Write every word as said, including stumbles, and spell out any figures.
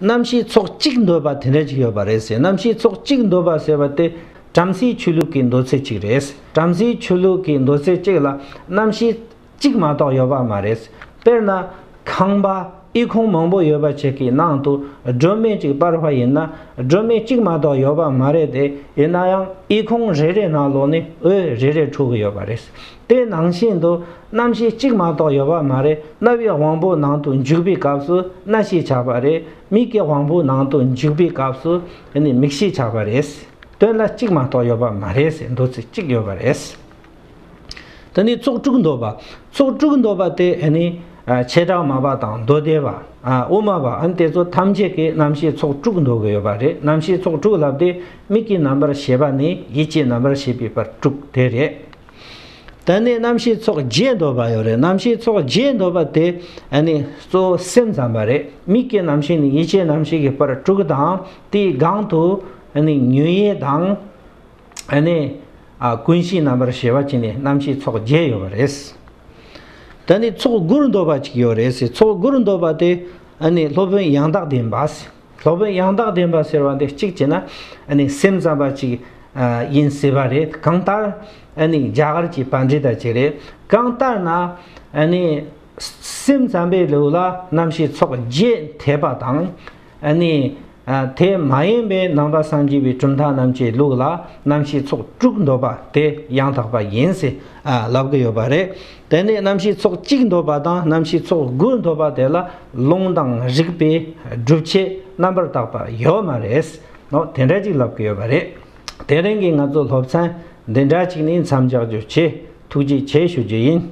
རྣམ་ཤེས་ཚོགས་གཅིག་འདོད་པ་དེ་འདྲ་ཅིག་ཡོད་པ་རེད་ཟེར། རྣམ་ཤེས་ཚོགས་གཅིག་འདོད་པ་ཟེར་བ་དེ་བྲམ་ཟེའི་ཆོས་ལུགས་ཀྱི་འདོད་ཚུལ་གཅིག་རེད། བྲམ་ཟེའི་ཆོས་ལུགས་ཀྱི་འདོད་ཚུལ་གཅིག་ལ་རྣམ་ཤེས་གཅིག་མ་གཏོགས་ཡོད་པ་མ་རེད། དཔེར་ན་ཁང་པ་ཨི་ཁུང་མང་པོ་ཡོད་པ་ཅིག་གི་ནང་དུ་སྒྲོན་མེ་གཅིག་སྤར་བ་ཡིན་ན་སྒྲོན་མེ་གཅིག་མ་གཏོགས་ཡོད་པ་མ་རེད་དེ། ཡིན་ན་ཡང་ཨི་ཁུང་རེ་རེ་ནང་ལོགས་ནས་འོད་རེ་རེ་འཕྲོ་གི་ཡོད་པ་རེད། དེ་ནང་བཞིན་དུ་རྣམ་ཤེས་གཅིག་མ་གཏོགས་ཡོད་པ་མ་རེད། རྣ་བའི་དབང་པོ་ནང་དུ་འཇུག་པའི་སྐབས་སུ་རྣ་ཤེས་ཆགས་པ་རེད། མིག་གི་དབང་པོ་ནང་དུ་འཇུག་པའི་སྐབས་སུ་ཨ་ནི་མིག་ཤེས་ཆགས་པ་རེད། དོན་ལ་གཅིག་མ་གཏོགས་ཡོད་པ་མ་རེད་ཟེར། འདོད་ཚུལ་གཅིག་ཡོད་པ་རེད། དེ་ནས་ཚོགས་དྲུག་འདོད་པ། ཚོགས་དྲུག་འདོད་པ་དེ་ཨ་ནི་ཨ་བྱེ་བྲག་སྨྲ་བ་དང་མདོ་སྡེ་པ། ཨ་དབུ་མ་པ། ཨ་ནི་དེ་ཚོ་ཐམས་ཅད་ཀྱིས་རྣམ་ཤེས་ཚོགས་དྲུག་འདོད་ཀྱི་ཡོད་པ་རེད། རྣམ་ཤེས་ཚོགས་དྲུག་ལབ་དེ་མིག་གི་རྣམ་པར་ཤེས་པ་ནས་ཡིད་ཀྱི་རྣམ་པར་ཤེས་པའི་བར་དྲུག་དེ་རེད། དེ་ནས་རྣམ་ཤེས་ཚོགས་བརྒྱད་འདོད་པ་ཡོད་རེད། རྣམ་ཤེས་ཚོགས་བརྒྱད་འདོད་པ་དེ་ཨ་ནི་གཙོ་བོ་སེམས་ཙམ་པ་རེད། མིག་གི་རྣམ་ཤེས་ནས་ཡིད་ཀྱི་རྣམ་ཤེས་ཀྱི་བར་དྲུག་དང་། དེའི་སྒང་དུ་ཨ་ནི་ཉོན་ཡིད་དང་། ཨ་ནི་ཨ་ཀུན་གཞིའི་རྣམ་པར་ཤེས་པ་བྱས་ནས་རྣམ་ཤེས་ཚོགས་བརྒྱད་ཡོད་པ་རེད། ད་ནི་ཚོགས་དགུར་འདོད་པ་ཅིག་ཡོད་རེད་ཟེར། ཚོགས་དགུར་འདོད་པ་དེ་ཨ་ནི་སློབ་དཔོན་ཡང་དག་བདེན་པ་ཟེར། སློབ་དཔོན་ཡང་དག་བདེན་པ་ཟེར་བ་འདི་གཅིག་བྱས་ན་ཨ་ནི་སེམས་ཙམ་པ་ཅིག་ཨ་ཡིན་སྲིད་པ་རེད། གང་ལྟར་ཨ་ནི་རྒྱ་གར་གྱི་པཎྜི་ཏ་ཅིག་རེད། གང་ལྟར་ན་ཨ་ནི་སེམས་ཙམ་པའི་ལུགས་ལ་རྣམ་ཤེས་ཚོགས་བརྒྱད་འཐད་པ་དང་། ཨ་ནི་ཨ་དེ་མ་ཡིན་པའི་ནང་པ་སངས་རྒྱས་པའི་གྲུབ་མཐའ་རྣམས་ཀྱི་ལུགས་ལ་རྣམ་ཤེས་ཚོགས་དྲུག་འདོད་པ་དེ་ཡང་དག་པ་ཡིན་ཟེར་ཨ་ལབ་ཀྱི་ཡོད་པ་རེད། དེ་ནས་རྣམ་ཤེས་ཚོགས་གཅིག་འདོད་པ་དང་རྣམ་ཤེས་ཚོགས་དགུ་འདོད་པ་དེ་ལ་ལུང་དང་རིགས་པས་སྒྲུབ་བྱེད་རྣམ་པར་དག་པ་ཡོད་མ་རེད་ནོ། དེ་འདྲ་ཅིག་ལབ་ཀྱི་ཡོད་པ་རེད། དེ་རིང་གི་ང་ཚོ་སློབ་ཚན་འདི་འདྲ་ཅིག་ནས་མཚམས་འཇོག་རྒྱུ་བྱེད། ཐུགས་རྗེ་ཆེ་ཞུ་རྒྱུ་ཡིན།